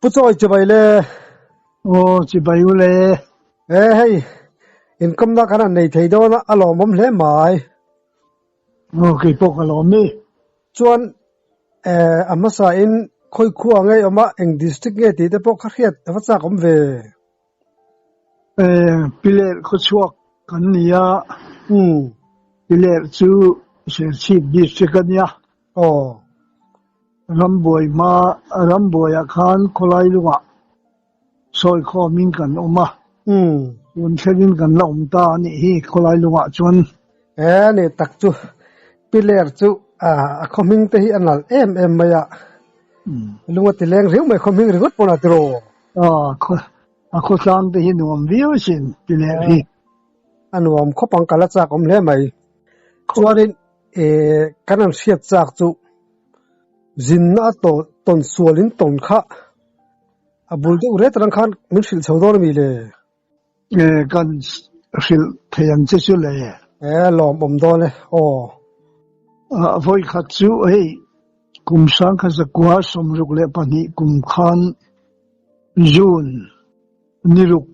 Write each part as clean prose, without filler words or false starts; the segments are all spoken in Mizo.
Pu Chawi chibai le. Aw chibai u le. E hei inkawmna kan han nei thei dawn a, a lawmawm hle mai. Aw kei pawh ka lawm e. Chuan a hmasa in khawi khua ngei awm a, eng district nge tih te pawh kha hriat a va chak awm ve. E Piler khawchhuak kan ni a. Piler chu Serchhip district a nia. Aw. Rambuai hma Rambuaiah khan khawlai lungah sawi khawmin kan awm a. Tun thlengin kan la awm ta a nih hi khawlai lungah chuan. E ni tak chu Piler chu a khaw hming te hi a nalh em em mai a. Lung a ti leng riau mai khaw hming ringawt pawn a tiraw. A khawtlang te hi nuam viau asin Piler hi. A nuam khawp ang ka la chak awm hle mai. Chuanin kan han hriat chak chu zinna a tawn sual in tawn kha a bul deuh ret rang khan min hrilh chho dawn a mi le? Kan hrilh thei ang che chu le. E lawm awm dawn e aw. Vawi khat chu hei kum sangkhat zakua 62 kum khan June ni ruk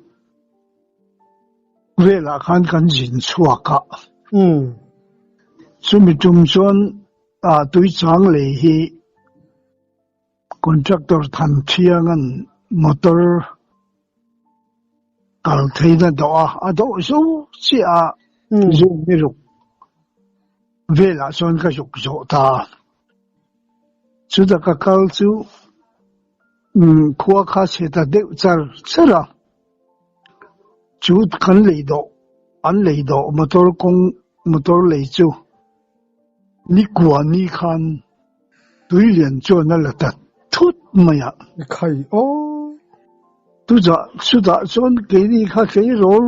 velah khan kan zin chhuak a. Chumi tum chuan Tuichang lei hi contractor than thiangan motor kal theihna dawh a, a dawh zo chiah a, June ni ruk velah chuan ka zuk zawh ta. Chuta ka kal chu khua kha chhe ta deuh char char a. Chu kan lei dawh, an lei dawh motor kawng motor lei chu ni kua ni khan tui lian chuan a la ta thut mai a. Khai aw. Chutah chutah chuan keini kha tleirawl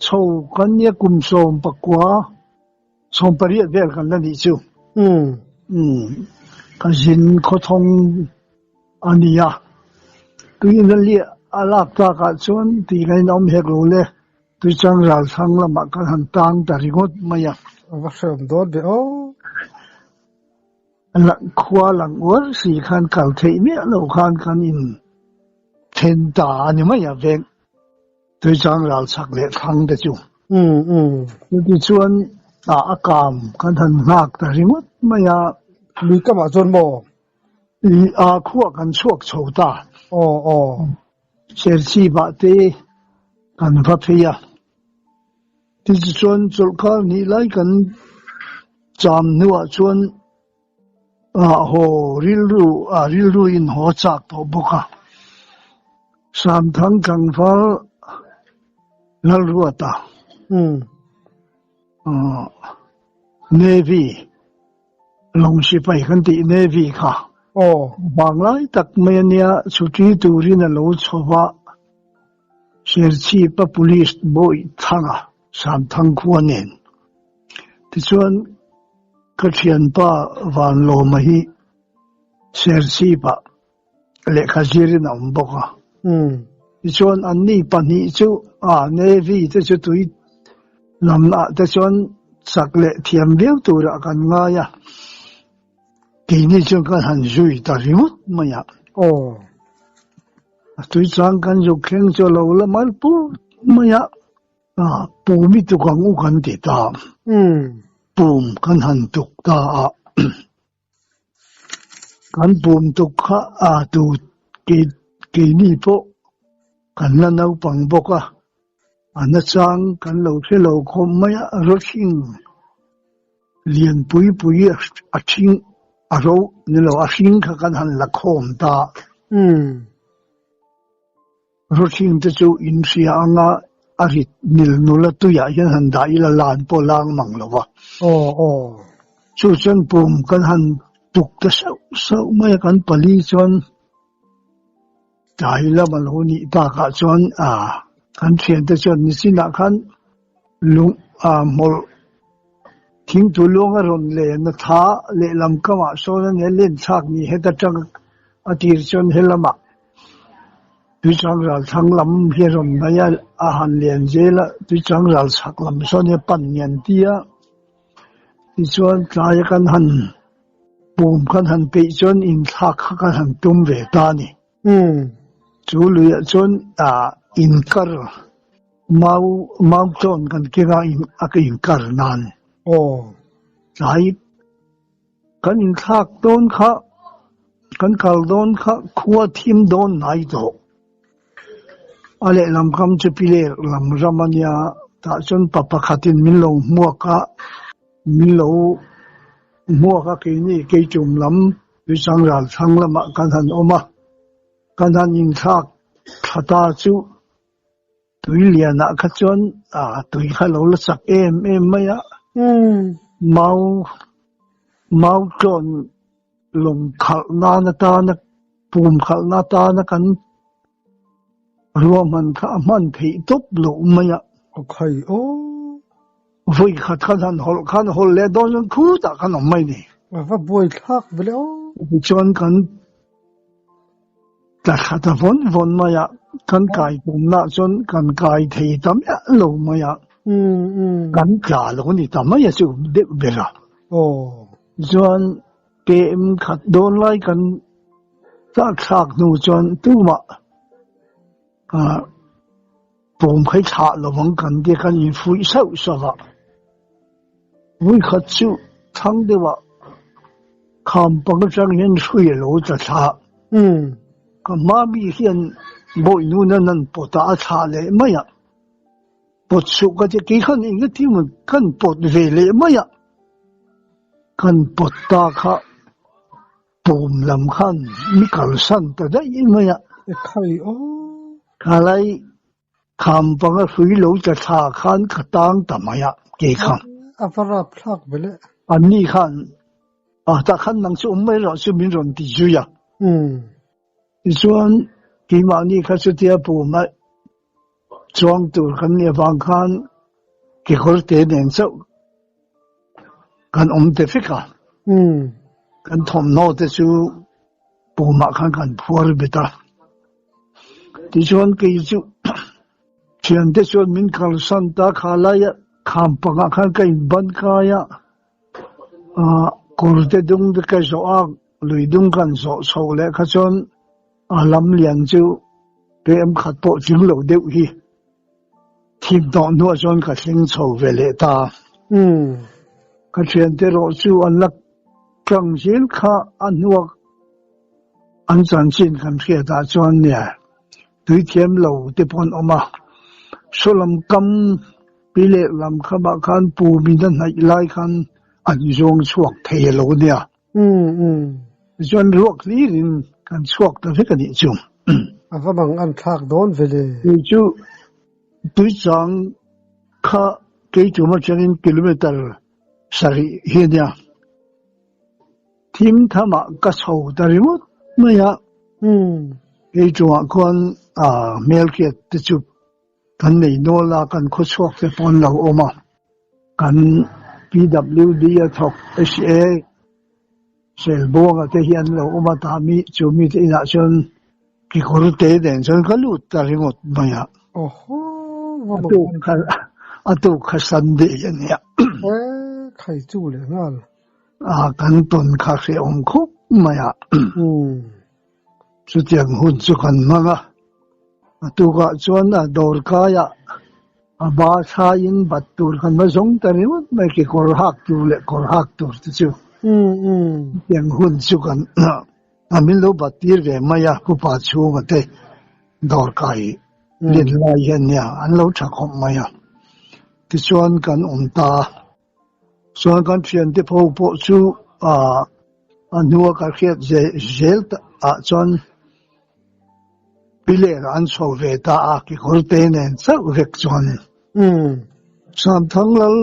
chho kan nia kum 19, 18 vel kan la nih chu. Umm ka zin khawthawng a ni a, tuiin a liah a lak tlakah chuan tih ngaihna awm hek lo le, Tuichang ralthlang lamah kan han tang ta ringawt mai a. A va hreawm dawn ve aw. Khua lang uar si khan kal theih miah lo khan kan in then ta a ni mai a veng Tuichang ral chak leh thlang te chu. Chutichuan a kam kan han nghak ta ringawt mai a. Lui kamah chuan maw? A khuah kan chhuak chho ta. Aw aw. Serchhipah te kan va phei a. Tichuan chawlhkar hnih lai kan cham hnuah chuan haw rilru rilru in haw chak tawh bawk a. Samthang tlangval Lalruata Navy Lawng sipai kan tih Navy kha vanglai tak mai a nia, chhuti turin a lo chho va, Serchhipa Police Bawih Thanga Samthang khua nen. Tichuan ka thianpa Vanlawma hi Serchhipa lehkha zirin a awm bawk a. Tichuan anni pahnih chu a Navy te chu tui lamah te chuan chak leh thiam viau turah kan ngai a, keini chuan kan han zui ta ringawt mai a. A tui chang kan zuk thleng chu a lo la mal pur mai a, pum i tuk ang u kan ti ta. Pum kan han tuk ta a. Kan pum tuk kha a tu keini pawh kan la naupang bawk a, a nachang kan lo hre lo khawp mai a, rawthing lian pui pui a thing a ro ni lo a hring kha kan han la khawm ta. Rawthing te chu in hria anga a rit nil nula tuiah hian han dah ila lan pawh lang mang lo va. Chu chuan pum kan han tuk ta sauh sauh mai a, kan pali chuan tlai lam a lo nih takah chuan kan thiante chuan nichinah khan lung hmawlh thingtu luang a rawn len a tha lehlam kamah sawn a nia len thlak ni heta tang a tir chuan helamah Tuichang ral thlang lam hi a rawn hnaih a, a han lian zel a, Tuichang ral chhak lam sawn hi a pan ngian ti a, tichuan tlaia kan han pum kan han peih chuan inthlak kha kan han tum ve ta a ni. Chu luiah chuan inkar mau mau chawn kan keng a a ka inkar nan. Tlai kan inthlak dawn kha kan kal dawn kha khua thim dawn hnai tawh. A lehlam kam chu piler lam ram a nia tah chuan pa pakhatin min lo hmuak a min lo hmuak a keini keichum lam Tuichang ral thlang lamah kan han awm a, kan han inthlak thla ta chu tui lianah kha chuan tui kha lo la chak em em mai a, mau mau tlawn lawng khalh nan atana pum khalh na atana kan ruahman kha a hman theih tawp loh mai a. Aw khai aw. Vawi khat khan han hawlh khan hawlh leh dawn chuan khutah khan awm mai ni. A va buai thlak ve le aw. Tichuan kan tla thla ta vawn vawn mai a, kan kai tumna chuan kan kai thei ta miah lo mai a, kan tla lo ni ta mai a chu deuh ber a. Tichuan KM khat dawn lai kan tlak thlak hnu chuan tumah Pawm khai thlah lo ang kan tia kan infuih sauh sauh a. Vawikhat chu thlang deuhah kham pang atang hian hrui a lo tla thla. Ka hma mi hian bawihnun an han pawt a, a thlah leh mai a. Pawt suh ka tia kei khan eng ati maw kan pawt ve leh mai a. Kan pawt ta kha Pawm lam khan mi kalsan ta daih mai a. Ekhai aw. Khalai kham panga hrui lo tla thla khan ka tang ta mai a, kei kha. A va rap thlak ve le. Anni khan, Ah tah khan nang chu awm mai rawh chu min rawn ti zui a. Tichuan keimahni kha chutia pawm a chuang tur kan nih avang khan kekawr te nen chauh kan awm te vek a. Kan thawmhnaw te chu pawmah khan kan phuar bet a. Tichuan kei chu thiante chuan min kalsan ta kha laia kham pangah khan ka inban kai a, kawr te dung te ka zawh a, lui dung kan zawh chhoh leh kha chuan A lam lian chu PM khat pawh tling lo deuh hi thim tawh hnuah chuan ka thleng chho ve leh ta. Ka thiante erawh chu an la tlang zel kha a hnuak an chanchin kan hriatah chuan nia tui thiam lo te pawh an awm a. Saw lam kam pi leh lam khamah khan pumin a hnaih lai khan an zawng chhuak thei a lo nia. Tichuan ruak hlirin kan chhuak ta vek a nih chu. A va bang an thlak dawn ve le. Tui chu Tuichang kha keitum atangin kilometer sarih hi a nia. Thim thamah ka chho ta ringawt mai a. Keitumah khuan hmelhriat te chu Kan nei nual a, kan khawchhuak te pawh an lo awm a. Kan PWD a thawk SA Selbuanga te hi an lo awm a, tah mi chu mi te inah chuan kekawr te nen chuan ka lut ta ringawt mai a. A tuk kha Sunday a nia. Khai chu leh nghal. Kan tawn kha hrehawm khawp mai a. Chutiang hun chu kan hmang a, a tukah chuan a dawr kaiah a ba thlaiin bat tur kan va zawng ta ringawt mai, kekawr hak tur leh kawr hak tur te chu. Chutiang hun chu kan a min lo bat tir ve mai a, pupa chhunga te dawr kai len lai hian nia an lo tha khawp mai a, tichuan kan awm ta a. Chuan kan thiante pho pawh chu a hnua ka hriat zel ah chuan piler an chho ve ta a, kekawr te nen chauh vek chuan Samthang Lal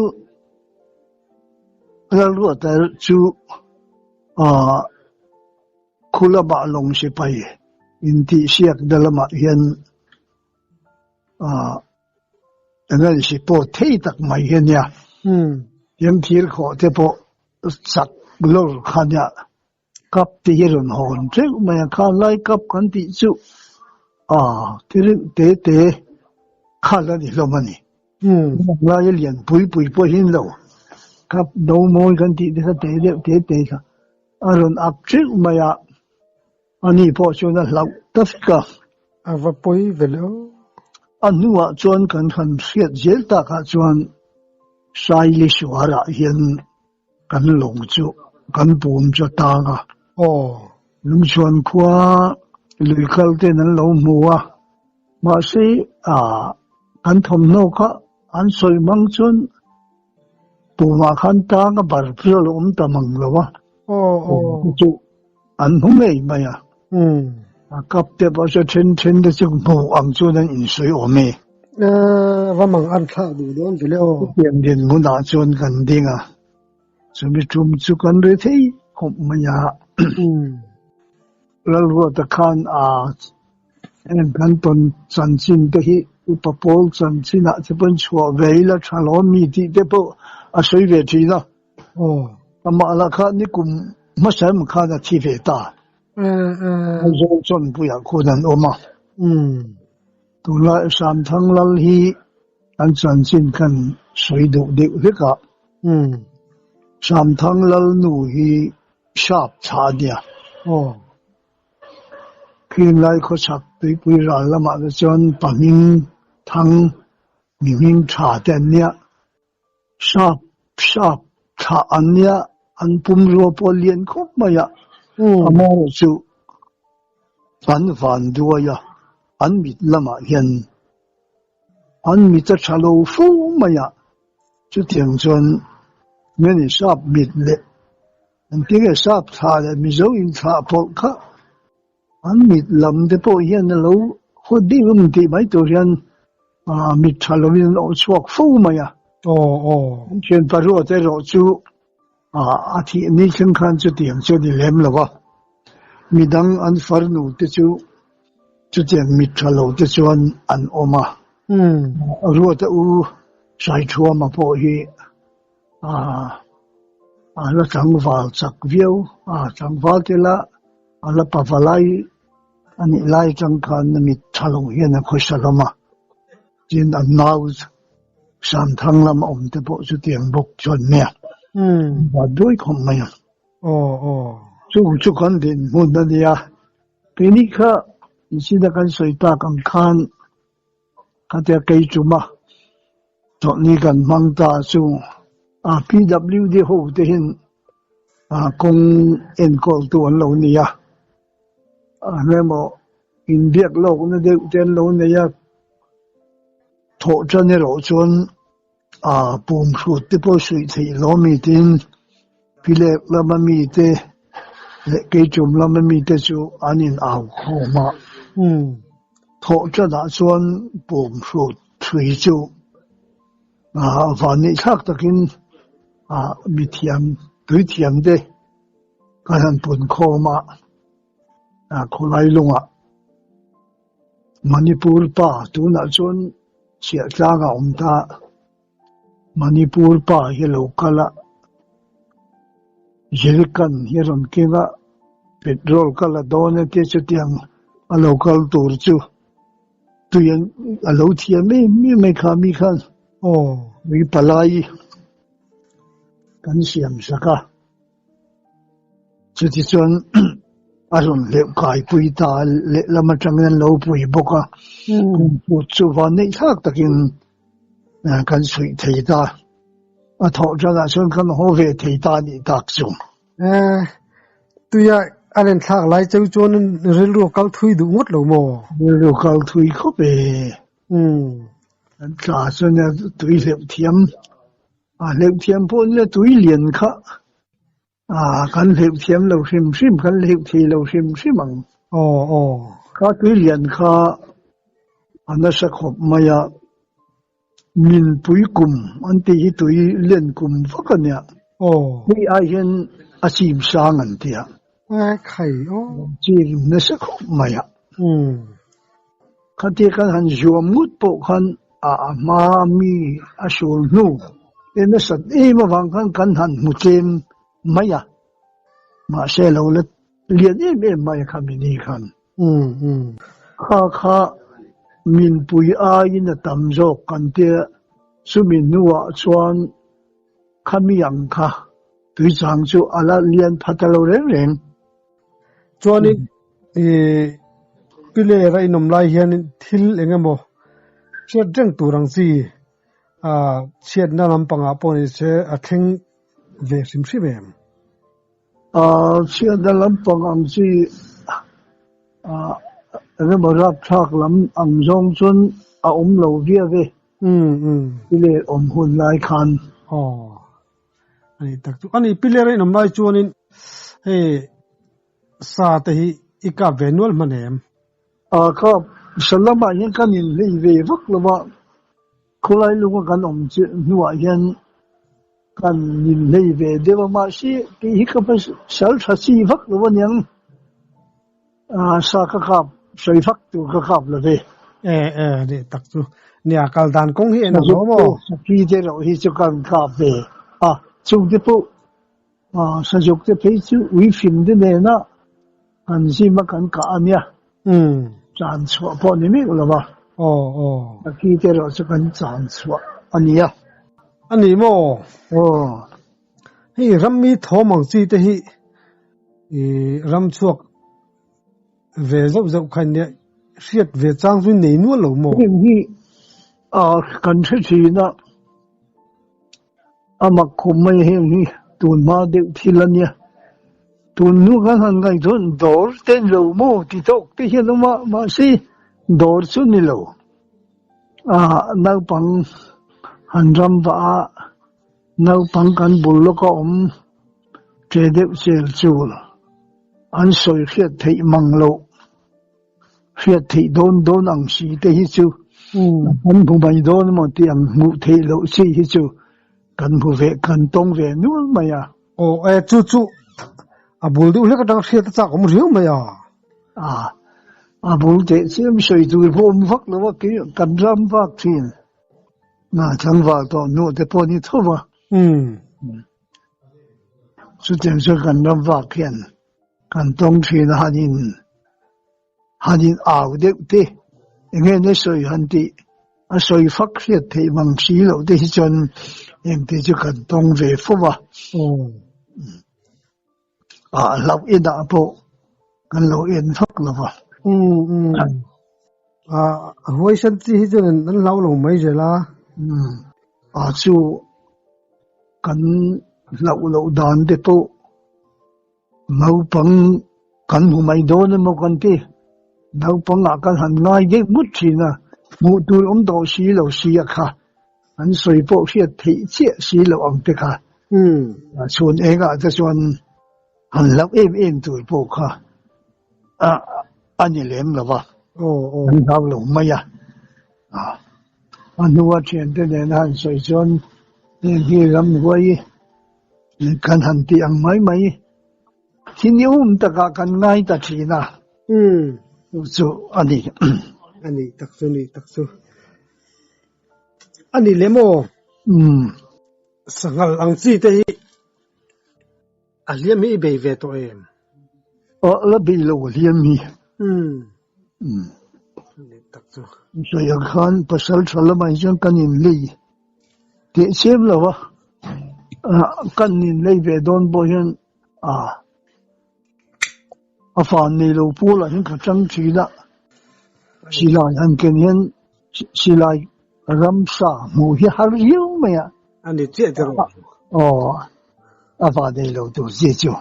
Lalruata chu khu lamah lawng sipai intihsiak na lamah hian English pawh thei tak mai hi a nia. Tiang thir khawh te pawh chak lawr kha nia. Cup te hi rawn hawn teuh mai a, kha lai cup kan tih chu thil te te kha la ni hlawm a ni. Lai a lian pui pui pawh hi lo cup no mawi kan tih te kha te deuh te te kha a rawn up teuh mai a. Ani pawh chuan a hlauh ta vek a. A va pawi ve le aw. A hnuah chuan kan han hriat zel takah chuan Sailisuarah hian kan lawng chu kan pum chu a tang a. Aw. Lungchhuan khua lui kal ten an lo hmu a. Mahse, kan thawmhnaw kha an sawi hmang chuan pumah khan tang a bar chu a lo awm ta mang lo a. Aw aw. Chu an hmu ngei mai a. A kap te pawh chu then then te chu hmuh ang chuan an insawi awm e. Va mang an thlak duh dawn ve le aw. Chutiang dinhmunah chuan kan ding a. Chumi tum chu kan ri thei khawp mai a. Lalruata khan a heng kan tawn chanchin te hi upa pawl chanchinah te pawhin chhuah ve ila tha lo mi tih te pawh a sawi ve thin a. Amah lah kha nikum hmasa em khan a thi ve ta. Aizawl chawnpuiah khuan an awm a. Tunlai Samthang Lal hi an chanchin khan sawi duh deuh hlek a. Samthang Lal nu hi sap tha a nia. Khilai khawchhak tuipui ral lamah te chuan pa hming thang mi hming tha te an nia. Sap sap thlah an nia, an pumrua pawh a lian khawp mai a. Amaherawhchu an van duai a, an mit lamah hian an mit a tha lo fo mai a. Chutiang chuan nge ni sap mit leh engtin nge sap thlah leh Mizo inthlah pawlh kha An mit lam te pawh hian a lo haw deuh em tih mai tur hian mit tha lovin an awh chhuak fo mai a. An thianpa ruat erawh chu a thih ni thleng khan chutiang chu a ni lem lo a. Midang an farnu te chu chutiang mit tha lo te chuan an awm a. Ruata u Saithuama pawh hi a la tlangval chak viau a, tlangval te la a la pava lai a nih lai atang khan a mit tha lo hian a khawisa hlawm a, tin a nau Samthang lama awm te pawh chutiang bawk chuan nia va duai khawp mai a. Chu chu kan dinhmun a nia, keini kha inchhina kan sawi tak ang khan Khatia kei chuma chawlhni kan hmang ta chu a PWD ho te hian kawng enkawltu an lo ni a, emaw inbiak lawkna deuh te an lo nei a, thawh tan erawh chuan pum hrut te pawh suih theih lo mi tin Pilek lama mite leh Keichum lama mite chu an in au khawm a. Thawh tanah chuan pum hrut thui chu van neih thlak takin mithiam tuithiam te kan han pun khawm a, khawlai lungah Manipur pa tunah chuan chhiahtlangah a awm ta. Manipur pa hi a lo kal a, jerrycan hi a rawn keng a, petrol ka la dawn e tia chutiang a lo kal tur chu tui an a lo thiam em em mai kha mi khan mi palai kan siam sak a. Chutichuan a rawn hleuh kaipui ta a, lehlam atangin an lo pui bawk a, kungput chu van neih thlak takin kan suih thei ta. A thawh tanah chuan kan haw ve thei ta a nih tak chu. Tuia a len thlak lai cheu chuan rilru a kal thui duh ngawt lo maw? Rilru a kal thui khawp e. Kan tla chuan tui hleuh thiam. A hleuh thiam pawh nila tui lian kha a kan hleuh thiam lo hrim hrim, kan hleuh thei lo hrim hrim ang. Aw aw. Kha tui lian kha a nasa khawp mai a, minpui kum an tih hi tui len kum vak a nia. Aw. Hei ai hian a chim sang an ti a. A khai aw. Chim nasa khawp mai a. Khatia kan han zuam ngut pawh khan a hma mi a sul hnu te nasat em avang khan kan han hmu tlem mai a, mahse lo la lian em em mai a kha mini khan. Kha kha minpui aiin a tam zawk kan tia, chumi hnuah chuan khami ang kha tuichang chu a la lian pha ta lo reng reng. Chuanin. Piler a inawm lai hianin thil eng emaw hriat reng tur ang chi chhiatna lampangah pawh ni se a thleng ve hrim hrim em? Chhiatna lampang ang chi eng emaw rapthlak lam ang zawng chuan a awm lo viau e. Piler awm hun lai khan. Aw, a ni tak chu. A ni, Piler a inawm lai chuanin hei Sa te hi i kap ve nual hman em? A kap, sa lamah hian kan inhlei ve vak lo a, khawlai lunga kan awm chiah hnuah hian kan inhlei ve deuh a, mahse kei hi ka sal tha chi vak lo aniang, sa ka kap sawi vak tur ka kap lo ve. E e, nih tak chu. Nia, kal dan kawng hi en ang lo maw? Sakhi te loh hi chu kan kap ve a, chungte pawh Sazuk te phei chu ui fim te nena kan zim a kan kah a nia. Chan chhuah pawh ni miah lo va. A ki te erawh chu kan chan chhuah a nia. A ni maw? Hei rammi thawm ang chi te hi ram chhuak ve zauh zauh kha nia hriat ve chang chu nei nual lo maw? Heng hi kan hre thin a. A mak khawp mai heng hi tun hma deuh thil a nia. Tun hnu kan han ngaih chuan dawr te ni lo maw ti tawk te hian awm a, mahse dawr chu ni lo. Ah naupang han ram vah a, naupang kan bul lawk a awm che deuh chel chul an sawi hriat theih mang loh. Hriat theih dawn dawn ang si te hi chu kan hmu mai dawn emaw tih ang hmuh theih loh chi hi chu kan hmu ve kan tawng ve nual mai a. Aw e chu chu a bul deuh hlek atang hriat a chak awm riau mai a. A a bul teh chiam sawi tur pawh awm vak lo a kei kan ram vak thin na tlangval tawh hnuah te pawh ni tho va. Chutiang chuan kan ram vak hian Kan tawng thin a han in han in au deuh te, eng nge ni sawi han tih a sawi fak hriat theih mang si loh te hi chuan eng te chu kan tawng ve fo va. A hlauh inah pawh kan lo en vak lo va. A huaisen chi hi chuan an hlau lo mai zel a. A chu kan hlauh loh dan te pawh Naupang kan hmu mai dawn emaw kan ti. Naupangah kan han ngai deuh ngut thin a, hmuh tur awm tawh si lo si a kha. An sawi pawh hriat theih chiah si loh ang te kha. Chhun engah te chuan han hlauh em em tur pawh kha a ni lem lo va, an hlau lo mai a. A hnua thiante nena han sawi chuan heng hi ramhuai Kan han tih ang mai mai hi ni um takah kan ngai ta thin a, chu chu a ni. A ni tak chu, ni tak chu. A ni lem aw. Sanghal ang chi te hi a hliam hi i bei ve tawh em? Aw, la bei lo a hliam hi. Ni tak chu. Sawi ang khan pasal tha lamah hi chuan kan inlei teh chem lo a, kan inlei ve dawn pawh hian a fan nei lo pualah hian ka tang thin a, silai han ken hian silai ramsa hmuh hi har riau mai a. A ni chiah te rawh. Aw, a van nei lo tur chi chu.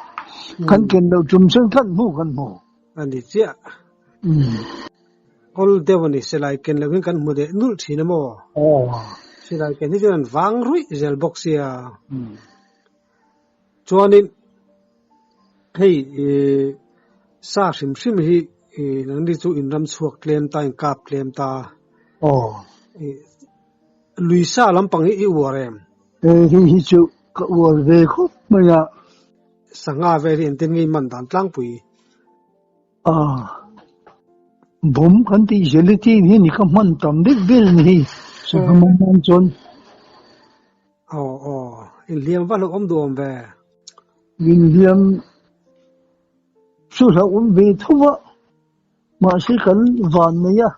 Kan ken loh tum chuan kan hmu kan hmu. A ni chiah. Kawl deuh a ni, silai ken loh hian kan hmu deh nulh thin a maw? Silai ken hi chuan an vang ruih zel bawk sia. Chuanin hei sa hrim hrim hi nangni chu in ram chhuak tlem ta, in kap tlem ta. Lui sa lampang hi i uar em? Hei hi chu ka uar ve khawp mai a. Sangha vel hi engtin nge i man dan tlangpui? Bawm kan tih gelatin hi ni ka hman tam deuh vel ni hei sangha man nan chuan. Aw aw inhliam va hlauh awm duh awm ve. Inhliam chu hlauh awm ve tho a, mahse kan van nei a,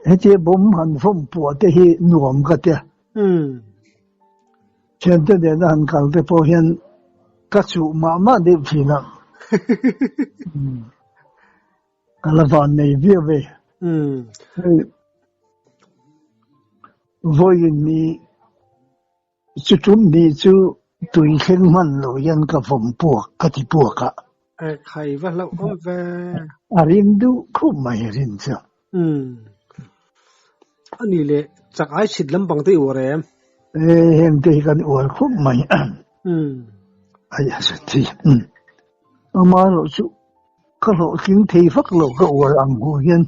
hetia bawm han vawm puah te hi nuam ka tia. Thiante nena han kal te pawh hian ka chuh mah mah deuh thin a. Ka la van nei viau ve. Hei vawiin ni chu tum ni chu tui thleng hman lo hian ka vawm puak ka ti puak a. Khai va hlauh awm ve. A rim duh khup mai rin chu. A ni le, chak ai chhit lampang te i uar em? E, heng te hi kan uar khup mai. Ai a sa thi. Amaherawh chu ka hlawhtling thei vak lo ka uar ang hu hian.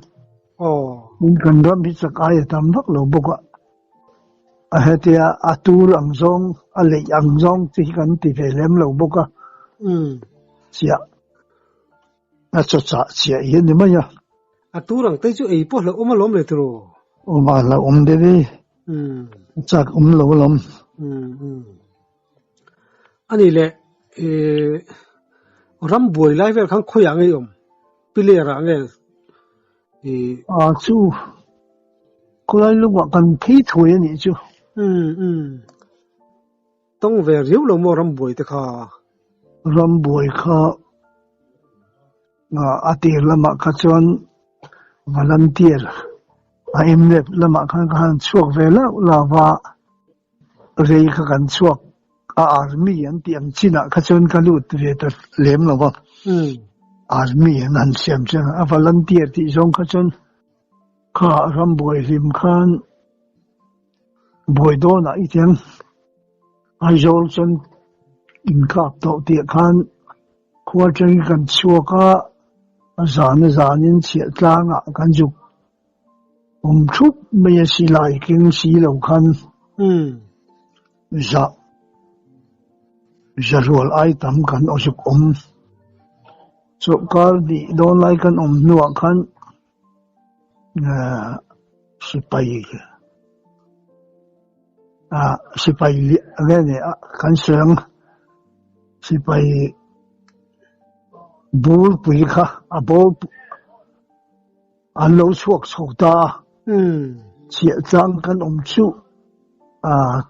Tin kan ram hi chak ai a tam vak lo bawk a. A hetia a tur ang zawng, a leih ang zawng te hi kan ti ve lem lo bawk a. Chiah. A chaw chah chiah hi a ni mai a. A tur ang te chu ei pawh hlauhawm alawm le tiraw? Awm a hlauhawm deuh e. A chak awm lo alawm. A ni le, ram buai lai vel khan khawiah nge i awm? Piler ah nge i? A chu, khawlai lungah kan phei thuai a nih chu. Tawng ve riau lo maw ram buai te kha? Ram buai kha a tir lamah kha chuan volunteer a MNF lamah khan ka han chhuak ve lauh lauh va, rei kha kan chhuak a army an tih ang chinah kha chuan ka lut ve ta lem lo va, army an han siam chuan a volunteer tih zawng kha chuan kha ram buai hlim khan Buai dawnah i tiang Aizawl chuan inkap tawh tih khan khua atangin kan chhuak a, a zan a zanin chhiah tlangah kan zuk awm thup mai a silai keng si lo khan zah zahrual ai tam kan aw zuk awm. Chawlhkar hnih dawn lai kan awm hnuah khan Sipai sipai nge ni a kan sawi ang sipai bur pui kha a bawr an lo chhuak chho ta a chhiah tlang kan awm chu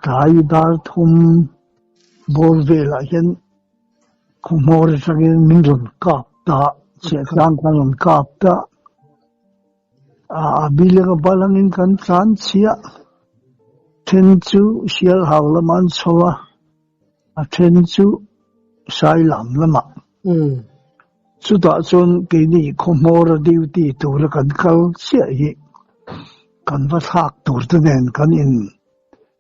tlai dar thum bawr velah hian Khaw hmawr atangin min rawn kap ta, chhiahchang kan rawn kap ta. A biling a balangin kan tlan chhiah. Then chu Sialhau lamah an chho a, a then chu Sailam lamah. Chutah chuan keini khaw hmawra duty tura kan kal chiah hi kan va thlak tur te nen kan in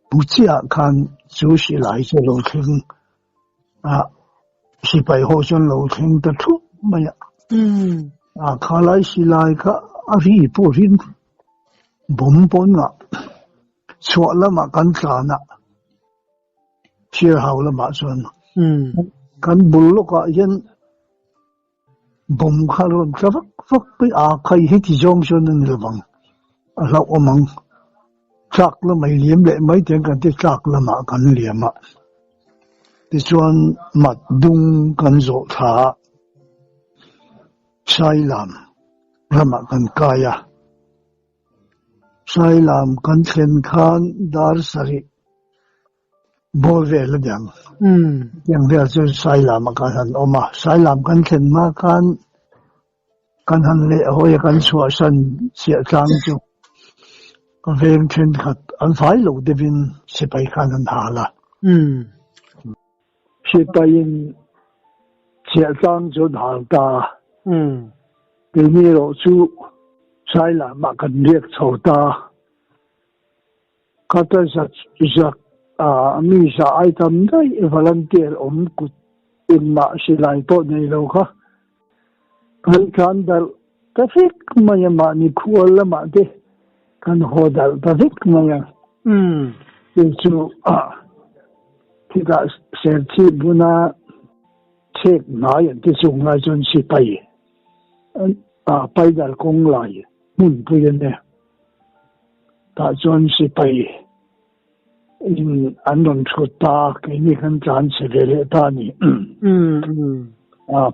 bu chiah khan chu silai chu a lo thleng. Ah sipai ho chuan lo thleng ta thup mai a. Ah khalai silai kha a ri pawh rin bawm pawn ngah chhuah lamah kan tlan a thir hau lamah chuan kan bul lawkah hian bawm kha a rawn tla vak vak mai a khai hi ti zawng chuan a ni lovang a hlauhawm ang tlak lamah i liam leh mai teh ang kan ti tlak lamah kan liam a tichuan mat dung kan zawh thla a Sailam ramah kan kai a Sailam kan thlen khan dar sarih. Ball vel a niang. Tiang vel chu Sailam ah kan han awm a. Sailam kan thlen hma khan kan han leh hawi a kan chhuahsan chiah tlang chu ka veng thenkhat an fai lo deuhin sipai khan an hal a. Sipaiin chiah tlang chu an hal ta a. Keini erawh chu Sailam ah kan riak chho ta a. Khata zat zak a mi za ai tam daih volunteer awm kut engmah silai pawh nei lo kha kan tlan darh ta vek mai a mahni khual lamah te kan haw darh ta vek mai a. Chu chu khitah Serchhip buna chhek hnai an ti chung lai chuan sipai paidar kawng lai hmunpui a nia. Tah chuan sipai in an rawn thut ta a, keini kan tlan chhe ve leh ta a ni.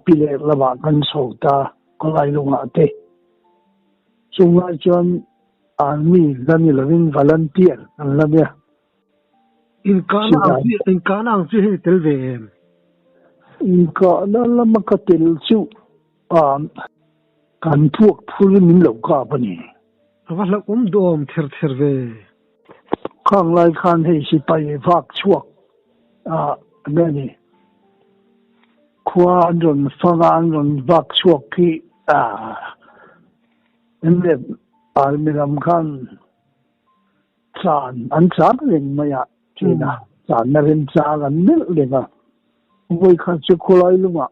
Pi leh lamah kan chho ta, khawlai lungah te. Chung lai chuan army la ni lovin volunteer an la nia. Inkahna ang chi, inkahna ang chi hi ni tel ve em? Inkahna lama ka tel chu kan puak phur min lo kap a ni. A va hlauhawm duhawm ther ther ve. Khang lai khan hei sipai vak chhuak nge ni khua an rawn fang a, an rawn vak chhuak khi mnf army lam khan chan an chang reng mai a thin a, channa remchang an melh reng a, vawikhat chu khawlai lungah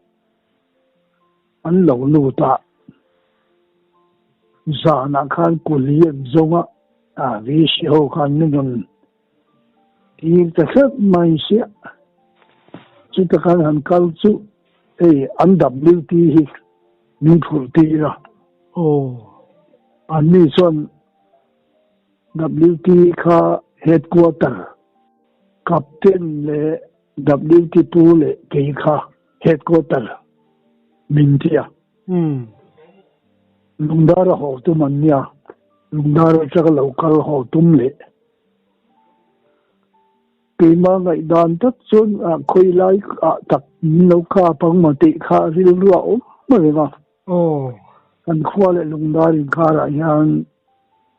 an lo lut a, zanah khan kuli an zawng a, VC ho khan min rawn tir ta tlat mai sia, chuta khan han kal chu hei an WT hi min phurh tir a, anni chuan WT kha headquarter captain leh WT pu leh kei kha headquarter min ti a. Lungdara haw tum an nia, Lungdara atanga lo kal haw tum leh keimah ngaihdan tak chuan khawi lai ah tak min lo kap ang maw tih kha rilru a awm reng a. Kan khua leh Lungdar inkarah hian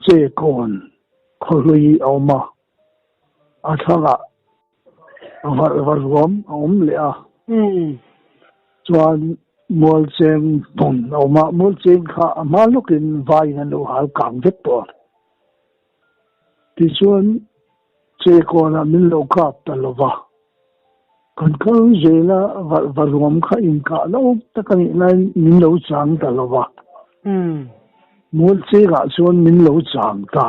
che kawn khawhlui a awm a, a thlangah varh va ruam a awm leh a, chuan Mualcheng hmun a awm a, Mualcheng kha a hma lawkin vaiin an lo hal kang vek tawh a. Tichuan che kawnah min lo kap ta lo va, kan kal zel a, varh va ruam kha inkah lo tak a nih laiin min lo chang ta lo va, Mualchengah chuan min lo chang ta.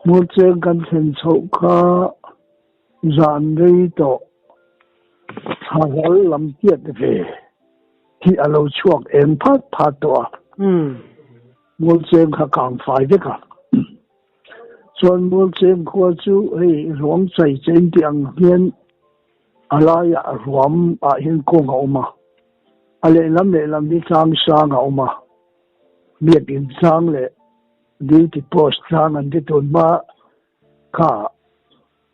Mualcheng kan thlen chhoh kha zan rei tawh thla hal lam tiat ve hi a lo chhuak eng phat phat tawh a. Mualcheng kha kang fai vek a. Chuan Mualcheng khua chu hei ruang chai chen tih ang hian a laiah ruam ah hian kawng a awm a. A lehlam lehlam hi tlang sang a awm a. Biakin sang leh duty post tlang an ti tun hma kha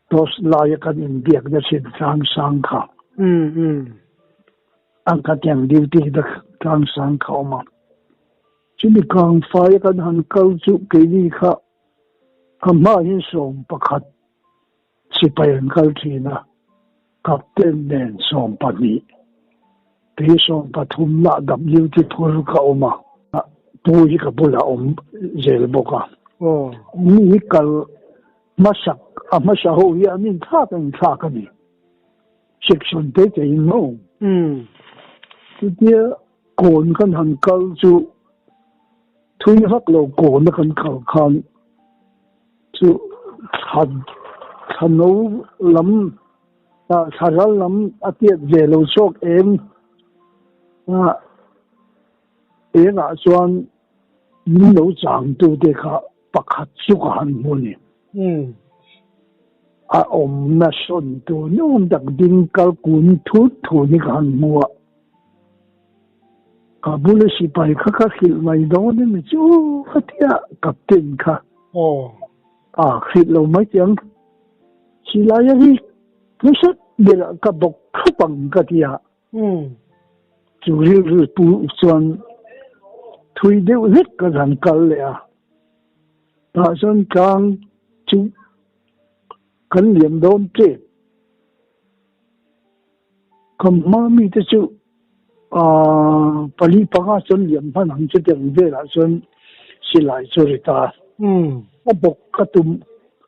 post laia kan inbiakna thin tlang sang kha. Ang khatiang duty tlang sang kha a awm a. Chumi kang faia kan han kal chu keini kha ka hma hian 11 sipai an kal thin a, captain nen 12, kei 13 lah WT phur ka awm a, pu hi ka bulah awm zel bawk a. Mi hi kal hmasak a hmasa ho hi an inthlak a inthlak a ni, section te te in maw? Chutia Kawn kan han kal chu thui vak lo kawna kan kal khan chu thla thla no lam thla ral lam a tiat ve lo chawk eng engah chuan min lo changtu te kha pakhat chu ka han hmu a ni. A awmna sawn tur nuam tak ding kal kun thut thut hi ka han hmu a. Ka bula sipai kha ka hrilh mai dawn emaw chu ka ti a, captain kha a hrilh lo mai chiang. Silai a rik hmasat berah ka bawk thup ang ka ti a. Chu rilru pu chuan thui deuh hlek ka han kal leh a. Tah chuan tlang chu kan liam dawn tep. Ka hma mite chu pali panga chuan liam hman ang chu tiang velah chuan silai chu ri ta. Ka bawk ka tum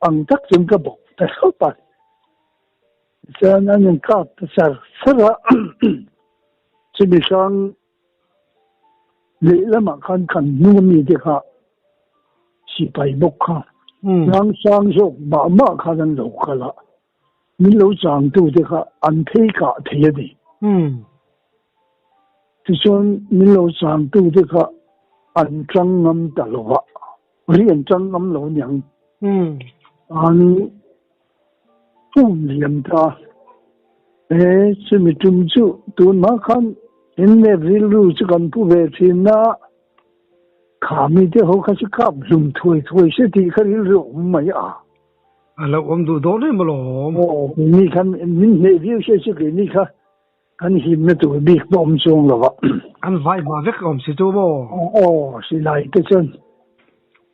ang tak chuan ka bawk ta hlawp a. Chuan an inkap ta char char a. Chumi hrang lehlamah khan kan hnung ami te kha sipai bawk kha tlang sang zawk mah mah khan an lo kal a. Min lo changtu te kha an phei kah thei a ni. Tichuan min lo changtu te kha an tang ngam ta lo va, ri an tang ngam lo aniang. An um liam ta. E chumi tum chu tunhma khan inlep rilru chu kan pu ve thin a, kha mite ho kha chu kap hlum thuai thuai se tih kha rilru awm mai a. A lo awm duh dawn em alawm. Aw, keini khan min hneh viau se chu keini kha kan himna tur bik pawh awm chuang lo a. An vai hma vek awm si chu maw? Aw, silai te chuan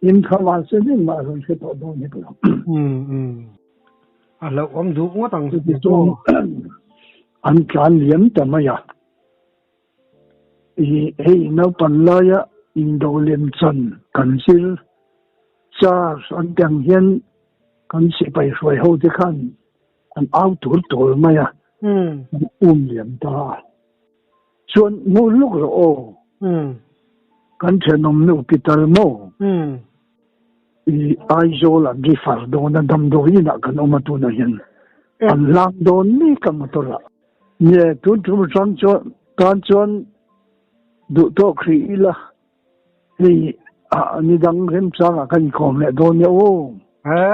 him kha mahse engmah a rawn hre tawh dawn hek lo. Umm umm. A lo awm duh ngawt ang si chu maw? An tlan liam ta mai a. I hei naupan laia indo lem chan kan zir Charge an ti ang hian kan sipai hruai ho te khan an au tur tur mai a, an um liam ta a. Chuan hmuh luk rawh aw, kan thenawm nu pitar maw? I Aizawl an refer dawn a, damdawi inah kan awm a tunah hian an hlang dawn mek a motor ah. Nie, tun tum atang chuan tan chuan duh tawk hrih ila hei ah ni dang remchangah kan inkawm leh dawn nia aw. He,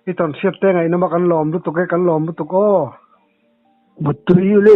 i tawn hriat te ngaihnawm a kan lawm lutuk e, kan lawm lutuk aw. Mutui le.